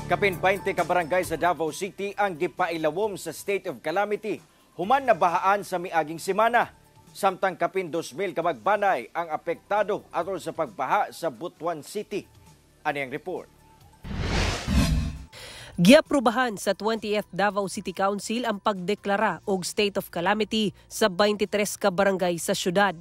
Kapin 20 ka barangay sa Davao City ang gipailawom sa state of calamity human nabahaan sa miaging semana. Samtang kapin 2,000 ka magbanay ang apektado atol sa pagbaha sa Butuan City. Ani ang report. Giaprobahan sa 20th Davao City Council ang pagdeklara og state of calamity sa 23 ka barangay sa syudad.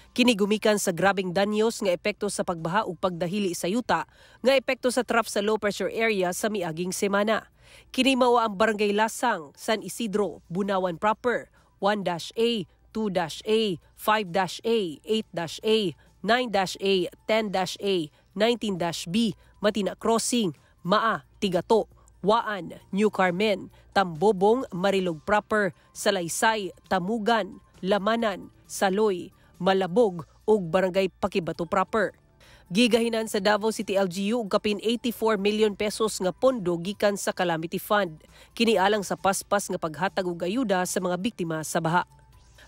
Kini gumikan sa grabeng danyos nga epekto sa pagbaha ug pagdahili sa yuta nga epekto sa trough sa low pressure area sa miaging semana. Kini mao ang Barangay Lasang, San Isidro, Bunawan Proper, 1-A, 2-A, 5-A, 8-A, 9-A, 10-A, 19-B, Matina Crossing, Maa, Tigato, Waan, New Carmen, Tambobong, Marilog Proper, Salaysay, Tamugan, Lamanan, Saloy, Malabog ug Barangay Paquibato Proper. Gigahinan sa Davao City LGU og kapin 84 million pesos nga pondo gikan sa Calamity Fund. Kini alang sa paspas nga paghatag og ayuda sa mga biktima sa baha.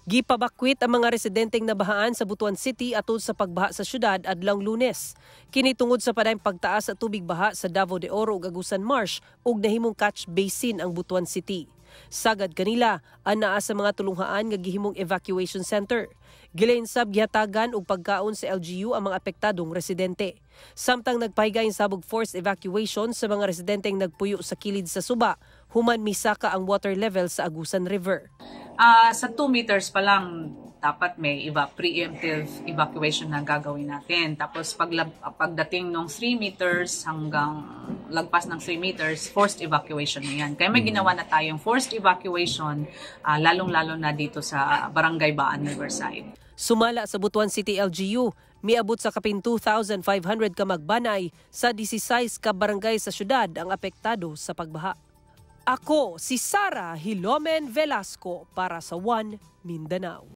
Gipabakwit ang mga residenteng nabahaan sa Butuan City atol sa pagbaha sa syudad adlawng Lunes. Kini tungod sa padayong pagtaas sa tubig baha sa Davao de Oro ug Agusan Marsh ug nahimong catch basin ang Butuan City. Sagad kanila anaa sa mga tulunghaan nga gihimong evacuation center. Gilain sab gihatagan og pagkaon sa LGU ang mga apektadong residente. Samtang nagpahigayon sab og forced evacuation sa mga residenteng nagpuyo sa kilid sa suba human misaka ang water level sa Agusan River. Sa 2 meters pa lang, dapat may iba, preemptive evacuation na gagawin natin. Tapos pagdating ng 3 meters hanggang lagpas ng 3 meters, forced evacuation na yan. Kaya may ginawa na tayong forced evacuation, lalong-lalo na dito sa Barangay Baan Riverside. Sumala sa Butuan City LGU, miabot sa kapin 2,500 ka magbanay sa 16 ka barangay sa syudad ang apektado sa pagbaha. Ako si Sara Hilomen Velasco para sa One Mindanao.